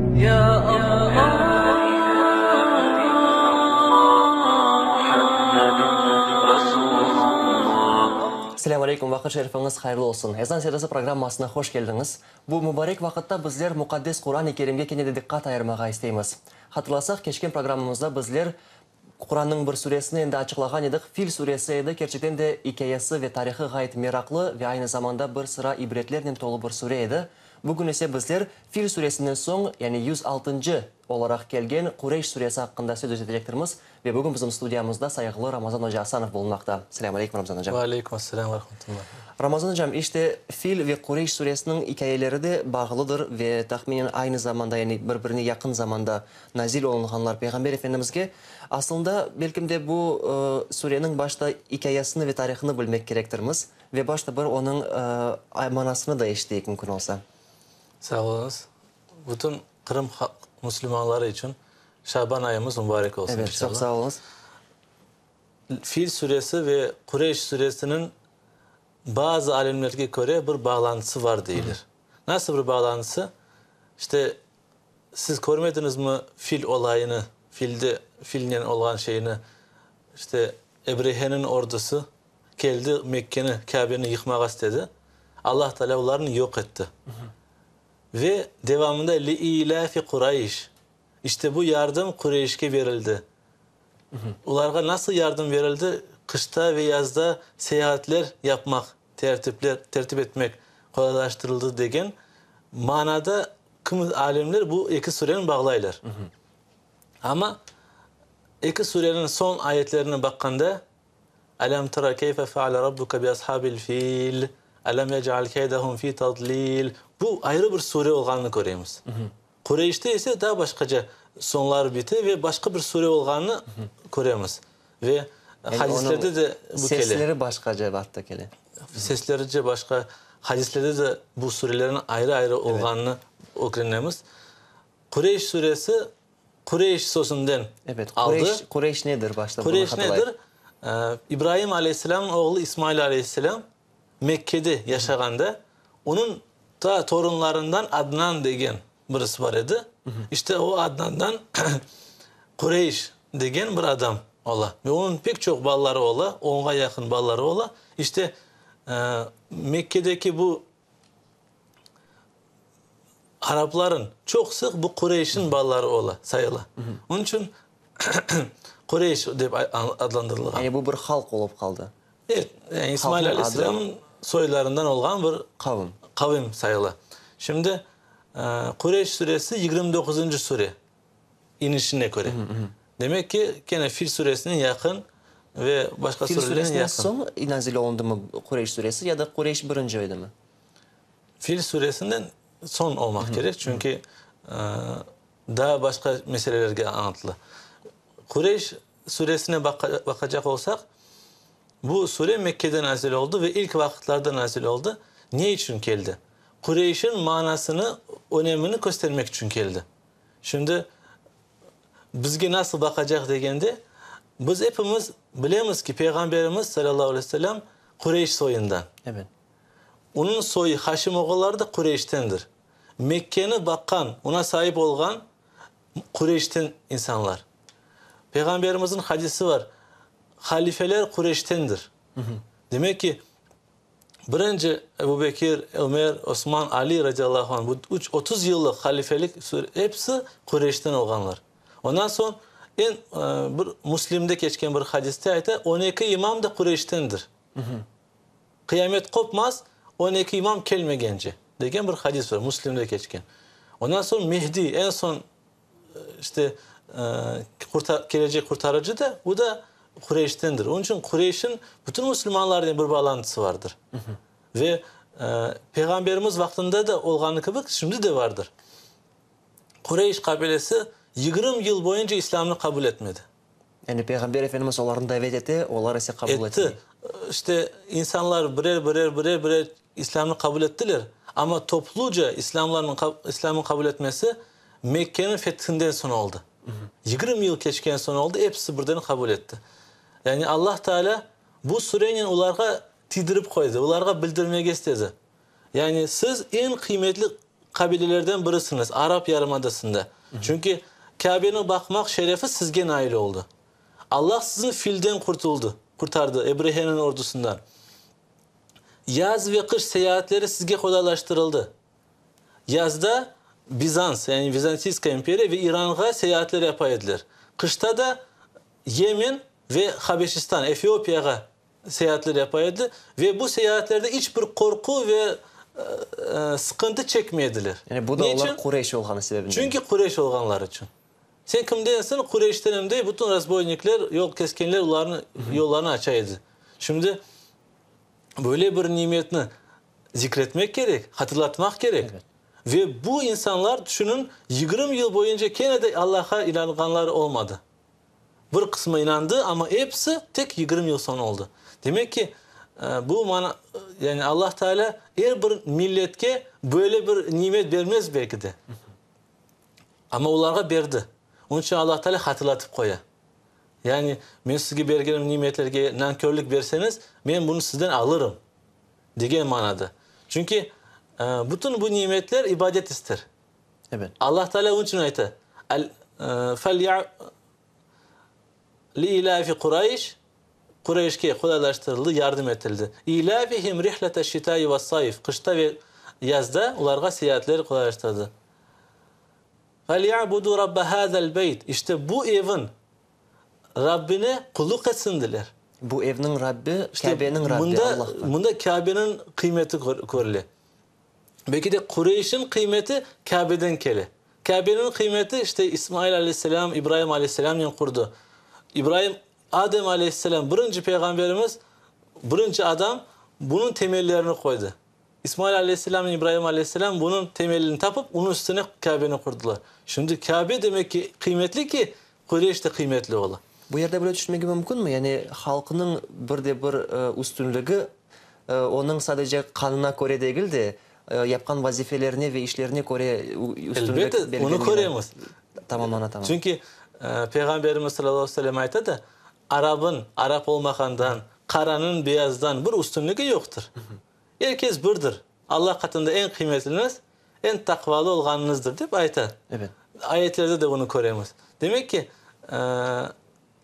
Selâm aleyküm, vaqıt şerifiñiz hayırlı olsun. Ezan sedası programmasına hoş keldiñiz. Bu mubarek vaqıtta bizler muqaddes Quran-ı Kerimge kene de diqqat ayırmağa isteymiz. Hatırlasaq, keçken programmamızda bizler Qurannıñ bir suresini endi açıqlağan edik, Fil suresi edi, kerçekten de ikâyesi ve tarihı ğayet meraqlı ve aynı zamanda bir sıra ibretlernen tolu bir sure edi. Bugün ise bizler Fil suresinden soñ, yani 106-ncı olaraq kelgen Qureyş suresi aqqında söz etecektirmiz ve bugün bizim studiyamızda sayğılı Ramazan oca Asanov bulunmaqta. Selâm aleyküm, Ramazan oca. Ve aleyküm asselâm ve rahmetullah. Ramazan ocam, işte Fil ve Qureyş suresiniñ ikâyeleri de bağlıdır ve tahminen aynı zamanda, yani bir-birine yaqın zamanda nazil olunğanlar Peyğamber Efendimizge. Aslında, belkim de bu sureniñ başta ikâyesini ve tarihını bilmek kerektirmiz ve başta bir onıñ manasını da eşiteyik mümkün olsa. Sağ oluñız. Bütün Qırım musulmanları içün Şaban ayımız mübarek olsun, Evet, çoq inşallah. sağ oluñız. Fil suresi ve Qureyş suresiniñ bazı alimlerge köre bir bağlantısı var deyler. Nasıl bir bağlantısı? İşte, siz körmediñizmi fil olayını, filde, filnen olğan şeyni? İşte, Ebreheniñ ordusı keldi, Mekkeni, Kâbeni yıqmağa istedi. Allah Teala olarnı yoq etti. Ve devamında li-ilâfi Qurayş, işte bu yardım Qureyşke berildi. Olarğa nasıl yardım berildi? Qışta ve yazda seyaatler yapmaq, tertipler, tertip etmek qolaylaştırıldı degen manada kimi alimler bu eki sureni bağlaylar. Amma eki sureniñ soñ ayetlerine baqqanda, Elem tera keyfe feale rabbuke bi ashabil fil, elem yec'al keydehum fi tadlil, bu ayrı bir sure olğanını köremiz. Qureyşte ise daa başqaca soñları bite ve başqa bir sure olğanını köremiz. Ve hadislerde de bu kele. Sesleri başqaca atta kele. Sesleri başqa, hadislerde de bu surelerniñ ayrı-ayrı olğanını ögrenemiz. Qureyş suresi Qureyş sözünden Evet, aldı. Qureyş, Qureyş nedir başta bunı Qureyş hatırlayıq. nedir? İbraim aleyhisselâmnıñ oğlu İsmail aleyhisselâm Mekkede yaşağanda, onıñ ta torunlarından Adnan degen birisi bar edi. İşte o Adnandan Qureyş degen bir adam ola. Ve onıñ pek çoq balaları ola, onğa yaqın balaları ola. İşte, Mekkedeki bu Arapların çoqsı bu Qureyşniñ balaları ola, sayıla. Onıñ içün Qureyş dep adlandırılğan. Yani bu bir halq olıp qaldı. Evet, yani İsmail aleyhisselamnıñ soylarından olğan bir qavim, qavim sayıla. Şimdi Qureyş suresi 29-ncı sure inişine köre. Demek ki, kene Fil suresine yaqın ve başqa Fil surelerine suresinden yaqın. soñ nazil olundımı Qureyş suresi ya da Qureyş birinci edimi? Fil suresinden soñ olmaq kerek, çünki daa başqa meselelerge añlatıla. Qureyş suresine baqacaq olsaq, bu sure Mekkede nazil oldı ve ilk vaqıtlarda nazil oldı. Ne içün keldi? Qureyşniñ manasını, önemini köstermek içün keldi. Şimdi bizge nasıl baqacaq degende, biz epimiz bilemiz ki, Peyğamberimiz, salâllahu aleyhi ve sellem, Qureyş soyundan. Evet. Onıñ soyu Haşim oğulları da Qureyştendir. Mekkeni baqqan, oña saip olğan Qureyşten insanlar. Peyğamberimizniñ hadisi bar, Halifeler Qureyştendir. Demek ki, birinci Ebu Bekir, Ömer, Osman, Ali radiyallahu anh, bu üç, 30 yıllıq halifelik episi Qureyşten olğanlar. Ondan soñ eñ bir Müslimde keçken bir hadiste ayta, on eki imam da Qureyştendir. Qıyamet qopmaz, 12 imam kelmegence, degen bir hadis bar, Müslimde keçken. Ondan soñ Mehdi, eñ soñ, işte, kelecek qurtarıcı da, o da Qureyştendir. Onıñ içün Qureyşniñ bütün musulmanlarnen bir bağlantısı vardır. Ve Peyğamberimiz vaqtında da olğanı kibi, şimdi de vardır. Qureyş qabilesi 20 yıl boyunca İslâmnı qabul etmedi. Yani Peyğamber Efendimiz olarnı davet ete, olar ise qabul etmey. Etti. İşte, insanlar birer-birer, birer-birer İslâmnı qabul ettiler, amma topluca İslâmlarnıñ İslâmnıñ qabul etmesi Mekkeniñ fethinden soñ oldı. 20 yıl keçken soñ oldı, episi birden qabul etti. Yani Allah Teala bu surenen olarğa tiydirip qoydı, olarğa bildirmege istedi. Yani siz eñ qıymetli. qabilelerden birisiñiz Arap yarımadasında. Çünki Kâbeni baqmaq şerefi sizge nail oldı. Allah sizni filden qurtuldı, qurtardı, Ebreheniñ ordusından. Yaz ve qış seyaatleri sizge qolaylaştırıldı. Yazda Bizans, yani Vizantiyskaya imperiya ve İranğa seyaatler yapa ediler. Qışta da Yemen ve Habeşistan, Efiopiyağa seyaatler yapa edi ve bu seyaatlerde iç bir qorqu ve sıqıntı çekmey ediler. Yani bu da olar Qureyş olğanı sebebinden. Çünki Qureyş olğanları içün. Sen kimdensiñ? Qureyştenim dey, bütün razboynikler, yol keskenler olarnıñ yollarını aça edi. Şimdi böyle bir nimetni zikretmek kerek, hatırlatmaq kerek. Ve bu insanlar, tüşüniñ, 20 yıl boyunca kene de Allahqa inanğanları olmadı. Bir qısmı inandı, amma episi tek 20 yıl soñ oldı. Demek ki, bu mana, yani Allah Teala er bir milletke böyle bir nimet bermez belki de. Amma olarğa berdi. Onıñ içün Allah Teala hatırlatıp qoya. Yani, men sizge bergenim nimetlerge nankörlik berseñiz, men bunı sizden alırım, degen manada. Çünki bütün bu nimetler ibadet ister. Evet. Allah Teala onıñ içün ayta, Li-ilâfi Qurayş, Qureyşke qolaylaştırıldı, yardım etildi. İlâfihim rihlete-şşitâi ve-s-sayf, qışta ve yazda olarğa seyaatler qolaylaştırdı. Felya'budu rabbe hâzel beyt, işte bu evin Rabbine qulluq etsindiler. Bu evniñ Rabbi, İşte Kâbeniñ Rabbi, mında, Allahqa. mında Kâbeniñ qıymeti körüle. Belki de Qureyşniñ qıymeti Kâbeden kele. Kâbeniñ qıymeti işte İsmail aleyhisselâm, İbraim aleyhisselâmnen qurdı. İbraim, Adem aleyhisselâm, birinci peyğamberimiz, birinci adam bunıñ temellerini qoydı. İsmail aleyhisselâmnen İbraim aleyhisselâm bunıñ temelini tapıp, onıñ üstüne Kâbeni qurdılar. Şimdi Kâbe demek ki qıymetli ki, Qureyş de qıymetli ola. Bu yerde böyle tüşünmege mümkünmi? Yani halqnıñ bir de bir üstünligi onıñ sadece qanına köre degil de, yapqan vazifelerine ve işlerine köre üstünlik Elbette, onı köremiz. Tamamlana, tamam. Çünki Peyğamberimiz salâllahu aleyhi ve sellem ayta da, Arabın arap olmağandan, qaranıñ beyazdan bir üstünligi yoqtır. Er kes birdir. Allah qatında eñ qıymetliñiz, eñ taqvalı olğanıñızdır, dep ayta. Evet. Ayetlerde de bunı köremiz. Demek ki,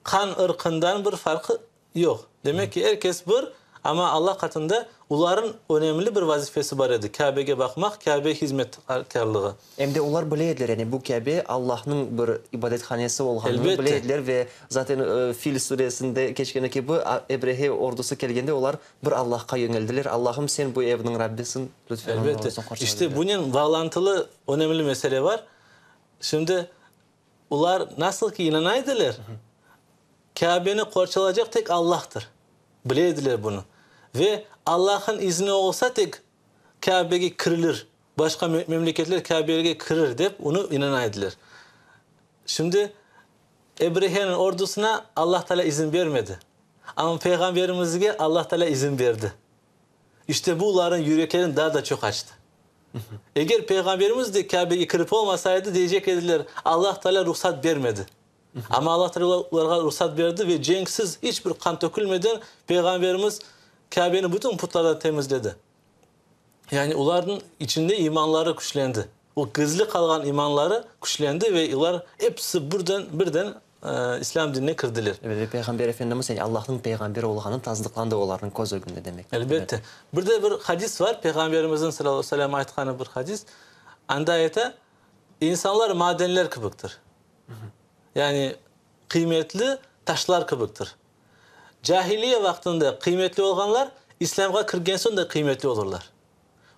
qan ırqından bir farqı yoq. Demek ki, er kes bir, amma Allah qatında olarnıñ önemli bir vazifesi bar edi, Kâbege baqmaq, Kâbe hizmetkârlığı. Em de olar bile ediler, yani bu Kâbe Allahnıñ bir ibadethanesi olğanını Elbette. bile ediler ve zaten Fil suresinde keçkeni kibi, Ebrehe ordusı kelgende olar Bir Allahqa yöñeldiler, Allahım, sen bu evniñ Rabbisiñ, lütfen onı Elbette. özüñ qorçala, İşte, dediler. bunen bağlantılı önemli mesele bar. Şimdi, olar nasıl ki inana ediler, Kâbeni qorçalacaq tek Allahtır. Bile ediler bunı. Ve Allah'ın izni olsa tek Kâbege kirilir, başqa memleketler Kâbege kirir dep onı inana ediler. Şimdi, Ebreheniñ ordusına Allah Teala izin bermedi. Amma Peyğamberimizge Allah Teala izin berdi. İşte bu olarnıñ yüreklerini daa da çoq açtı. Eger Peyğamberimiz de Kâbege kirip olmasaydı, deycek ediler, Allah Teala ruhsat bermedi. Amma Allah Teala olarğa ruhsat berdi ve cenksiz, iç bir qan tökülmeden Peyğamberimiz Kâbeni bütün putlardan temizledi. Yani olarnıñ içinde imanları küçlendi. O gizli qalğan imanları küçlendi ve olar episi birden, birden İslâm dinine kirdiler. Evet, ve Peyğamber Efendimiz, yani Allahnıñ peyğamberi olğanı tasdıqlandı olarnıñ köz ögünde, demek. Elbette. Bir de bir hadis var, Peyğamberimizniñ salâllahu aleyhi ve sellem aytqanı bir hadis. Anda ayta, İnsanlar madenler kibiktir. Yani qıymetli taşlar kibiktir. Cahiliye vaqtında qıymetli olğanlar, İslâmğa kirgen soñ da qıymetli olurlar.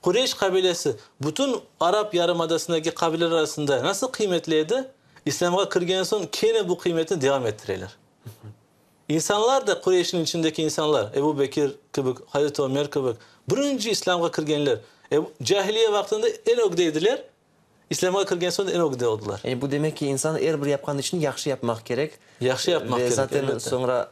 Qureyş qabilesi bütün Arap yarımadasındaki qabileler arasında nasıl qıymetli edi, İslâmğa kirgen soñ kene bu qıymetni devam ettireler. İnsanlar da, Qureyşniñ içindeki insanlar, Ebu Bekir kibi, Hazreti Ömer kibi, birinci İslâmğa kirgenler, cahiliye vaqtında eñ ögde ediler, İslâmğa kirgen soñ eñ ögde oldılar. Yani bu demek ki, insan er bir yapqan işni yahşı yapmaq kerek. Yahşı yapmaq Ve kerek, zaten elbette. soñra,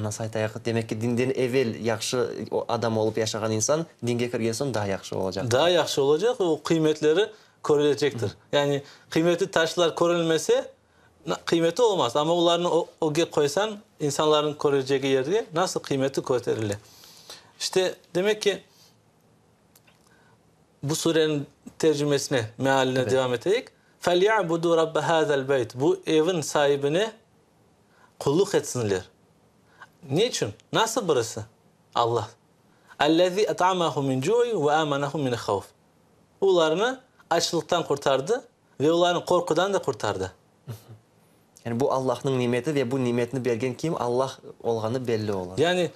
nasıl aytayıq, demek ki, dinden evel yahşı adam olıp yaşağan insan, dinge kirgen soñ daa yahşı olacaq. Daa yahşı olacaq ve o qıymetleri körülecektir. Yani qıymetli taşlar körülmese, qıymeti olmaz. Amma olarnı ögge qoysañ, insanlarnıñ körecegi yerge, nasıl qıymeti köterile. İşte, demek ki. Bu sureniñ tercimesine, mealine devam eteyik. Felya'budu rabbe hazel beyt, bu evin saibine qulluq etsinler. Ne içün? Nasıl birisi? Allah. Ellezî et'amahum min cu'in ve âmenahum min havf. Olarnı açlıqtan qurtardı ve olarnı qorqudan da qurtardı. Yani bu Allahnıñ nimeti ve bu nimetni bergen kim? Allah olğanı belli ola. Yani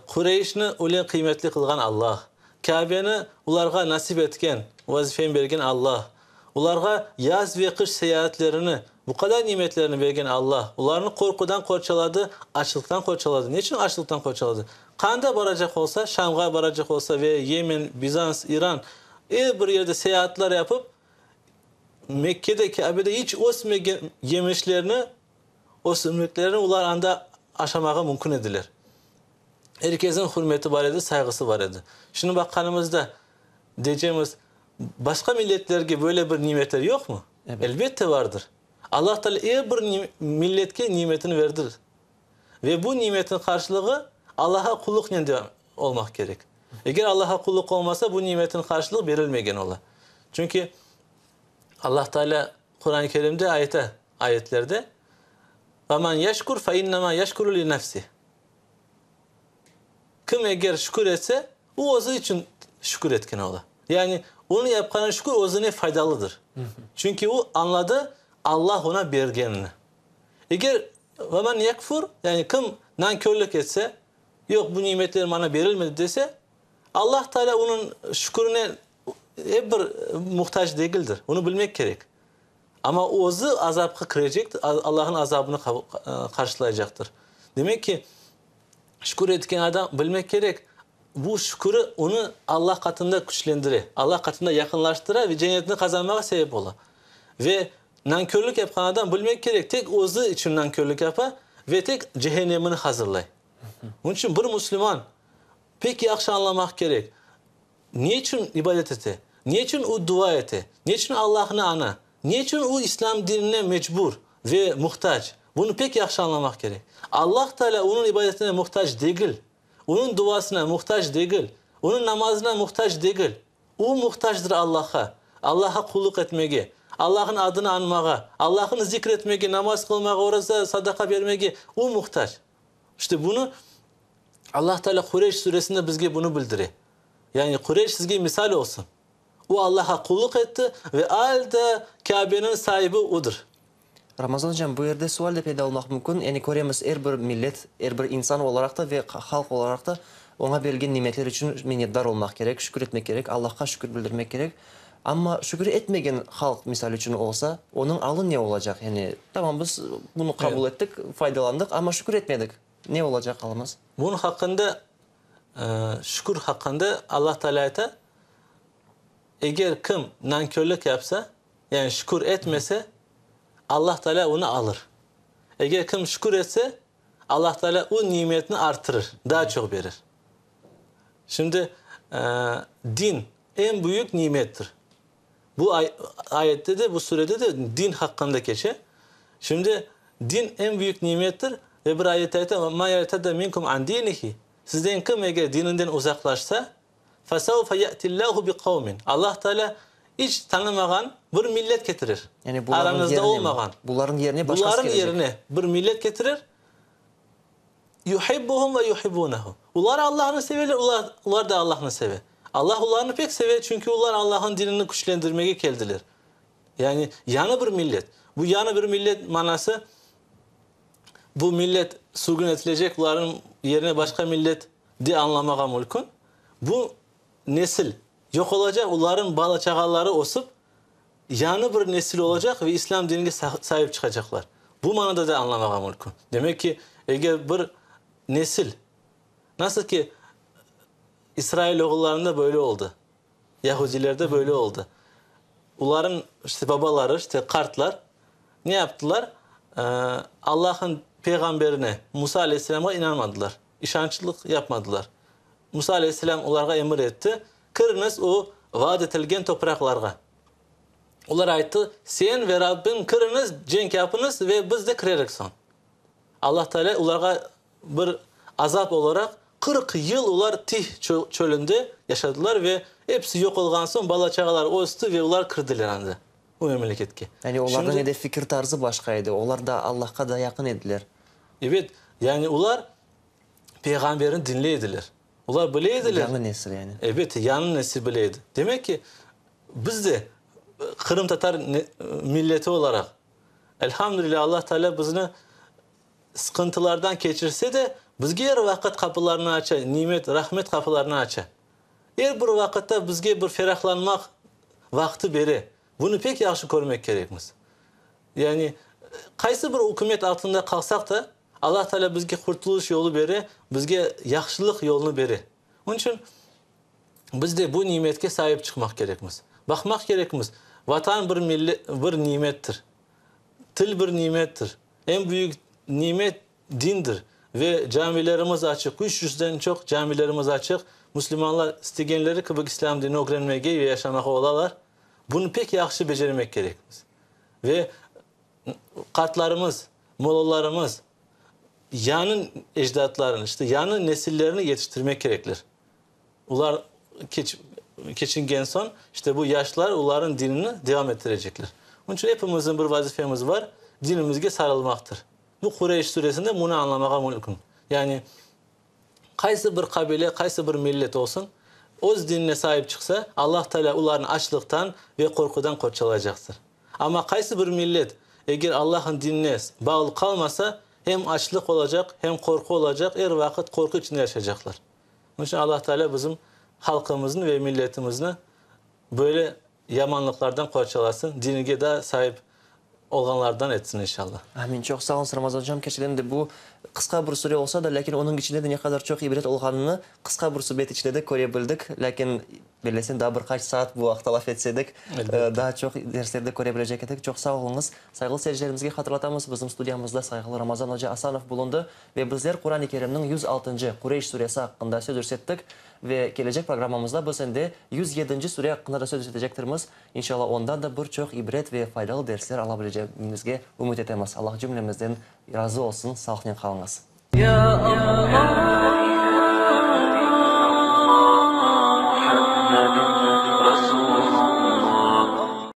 Qureyşni öyle qıymetli qılğan Allah, Kâbeni olarğa nasip etken, vazifeni bergen Allah, olarğa yaz ve qış seyaatlerini, bu qadar nimetlerni bergen Allah, olarnı qorqudan qorçaladı, açlıqtan qorçaladı. Ne içün açlıqtan qorçaladı? Qanda baracaq olsa, Şamğa baracaq olsa ve Yemen, Bizans, İran, er bir yerde seyaatlar yapıp, Mekkede, Kâbede iç ösmegen yemişlerni, ösümliklerni olar anda aşamağa mümkün ediler. Er kesniñ hürmeti bar edi, sayğısı bar edi. Şimdi baqqanımızda, deycemiz, başqa milletlerge böyle bir nimetler yoqmı? Elbette vardır. Allah Teala er bir milletke nimetini verdi. Ve bu nimetniñ qarşılığı Allaha qulluqnen de olmaq kerek. Eger Allaha qulluq olmasa, bu nimetniñ qarşılığı berilmegen ola. Çünki Allah Teala Quran-ı Kerimde ayta, ayetlerde, Ve men yeşkur fe innema yeşkuru li nefsih. Kim eger şükür etse, o özü içün şükür etken ola. Yani onıñ yapqanı şükür özüne faydalıdır. Çünki o añladı Allah oña bergenini. Eger ve men yekfur, yani kim nankörlük etse, yoq bu nimetler maña berilmedi dese, Allah Teala onıñ şükürine ep bir muhtac degildir. Bunı bilmek kerek. Amma özü azapqa kirecektir, Allahnıñ azabını qarşılaycaqtır. Demek ki, şükür etken adam bilmek kerek, bu şüküri onı Allah qatında küçlendire, Allah qatında yaqınlaştıra ve cennetni qazanmağa sebep ola. Ve nankörlük yapqan adam bilmek kerek, tek özü içün nankörlük yapa ve tek cehennemini hazırlay. Onıñ içün bir musulman pek yahşı añlamaq kerek, Ne içün ibadet ete? Ne içün o dua ete? Ne içün Allahnı aña? Ne içün o İslâm dinine mecbur ve muhtac? Bunı pek yahşı añlamaq kerek. Allah Teala onıñ ibadetine muhtac degil, onıñ duasına muhtac degil, onıñ namazına muhtac degil. O muhtacdır Allahqa, Allahqa qulluq etmege, Allahnıñ adını añmağa, Allahnı zikr etmege, namaz qılmağa, oraza, sadaqa bermege o muhtac. İşte bunı Allah Teala Kureyş suresinde bizge bunı bildire. Yani Kureyş sizge misal olsun. O Allahqa qulluq etti ve al da Kâbeniñ saibi odır. Ramazan ocam, bu yerde sual de peyda olmaq mümkün. Yani köremiz, er bir millet, er bir insan olaraq da ve halq olaraq da oña berilgen nimetler içün minnetdar olmaq kerek, şükür etmek kerek, Allahqa şükür bildirmek kerek. Amma şükür etmegen halq, misal içün, olsa, onıñ alı ne olacaq? Yani, tamam, biz bunı qabul ettik, faydalandıq, amma şükür etmedik. Ne olacaq alımız? Bunıñ haqqında, şükür haqqında Allah Teala ayta, Eger kim nankörlük yapsa, yani şükür etmese, Allah Teala onı alır. Eger kim şükür etse, Allah Teala o nimetni arttırır, daa çoq berir. Şimdi, din eñ büyük nimettir. Bu ayette de, bu surede de din haqqında keçe. Şimdi, din eñ büyük nimettir ve bir ayette ayta, Men yertedde minkum an dinihi, sizden kim eger dininden uzaqlaşsa, fesevfe ye'tillâhu bi kavmin, Allah Teala iç tanımağan bir millet ketirir, aranızda olmağan, bularnıñ yerine başqası kelecek. Bularnıñ yerine bir millet ketirir, Yuhibbuhum ve yuhibbunehu. Olar Allahnı seveler, olar, olar da Allahnı seve. Allah olarnı pek seve, çünki olar Allahnıñ dinini küçlendirmege keldiler. Yani yañı bir millet. Bu yañı bir millet manası, bu millet sürgün etilecek, olarnıñ yerine başqa millet de añlamağa mülkün. Bu nesil yoq olacaq, olarnıñ bala-çağaları ösip, yañı bir nesil olacaq ve İslâm dinine saip çıqacaqlar. Bu manada da añlamağa mümkün. Demek ki, eger bir nesil, nasıl ki İsrail oğullarında böyle oldı, yahudilerde böyle oldı, olarnıñ işte babaları, işte qartlar ne yaptılar? Allahnıñ peyğamberine, Musa aleyhisselâmğa inanmadılar, işançlıq yapmadılar. Musa aleyhisselâm olarğa emir etti, Kiriñiz o vaad etilgen topraqlarğa. Olar ayttı, Sen ve Rabbiñ kiriñiz, cenk yapıñız ve biz de kirerik soñ. Allah Teala olarğa bir azap olaraq 40 yıl olar Tih çölünde yaşadılar ve. Episi yoq olğan soñ bala-çağalar östi ve olar kirdiler anda, o memleketke. Yani olarnıñ edi fikir tarzı başqa edi, olar da Allahqa da yaqın ediler. Ebet, yani olar Peyğamberni diñley ediler. Olar bile ediler. Yañı nesil yani. Ebet, yañı nesil bile edi. Demek ki, biz de qırımtatar milleti olaraq, elhamdülilâ, Allah Teala bizni sıqıntılardan keçirse de, bizge er vaqıt qapılarını aça, nimet, rahmet qapılarını aça. Er bir vaqıtta bizge bir ferahlanmaq vaqtı bere. Bunı pek yahşı körmek kerekmiz. Yani, qaysı bir ükümet altında qalsaq da, Allah Teala bizge qurtulış yolu bere, bizge yahşılıq yolunı bere. Onıñ içün biz de bu nimetke saip çıqmaq kerekmiz. Baqmaq kerekmiz, Vatan bir millet, bir nimettir. Til bir nimettir. Eñ büyük nimet dindir. Ve camilerimiz açıq, üç yüzden çoq camilerimiz açıq. Müslümanlar istegenleri kibi İslâm dinini ögrenmege ve yaşamağa olalar. Bunı pek yahşı becermek kerekmiz. Ve qartlarımız, molalarımız yañı ecdatlarını, işte yañı nesillerini yetiştirmek kerekler. Olar keçingen soñ, işte bu yaşlar olarnıñ dinini devam ettirecekler. Onıñ içün epimizniñ bir vazifemiz bar, dinimizge sarılmaqtır. Bu Qureyş suresinde bunı añlamağa mümkün. Yani qaysı bir qabile, qaysı bir millet olsun, öz dinine saip çıqsa, Allah Teala olarnı açlıqtan ve qorqudan qorçalaycaqtır. Amma qaysı bir millet eger Allahnıñ dinine bağlı qalmasa, hem açlıq olacaq, hem qorqu olacaq, er vaqıt qorqu içinde yaşaycaqlar. Onıñ içün Allah Teala bizim halqımıznı ve milletimizni böyle yamanlıqlardan qorçalasın, dinige daa saip olğanlardan etsin inşallah. Amin. Çoq sağ oluñız, Ramazan ocam. Kerçekten de bu qısqa bir sure olsa da, lâkin onıñ içinde de ne qadar çoq ibret olğanını qısqa bir subet içinde de köre bildik. Lâkin, bellesem, daa bir qaç saat bu aqta laf etse edik, daa çoq derslerde köre bilecek edik. Çoq sağ oluñız. Sayğılı seyircilerimizge hatırlatamız, bizim studiyamızda sayğılı Ramazan oca Asanov bulundı ve bizler Quran-ı Kerimniñ 106-ncı, Qureyş suresi aqqında söz yürsettik ve kelecek programmamızda biz endi 107-nci sure aqqında da söz yürsetecektirmiz. İnşallah, ondan da bir çoq ibret ve faydalı dersler ala bilecegimizge ümüt etemiz. Allah cümlemizden razı olsun. Sağlıqnen qalıñız.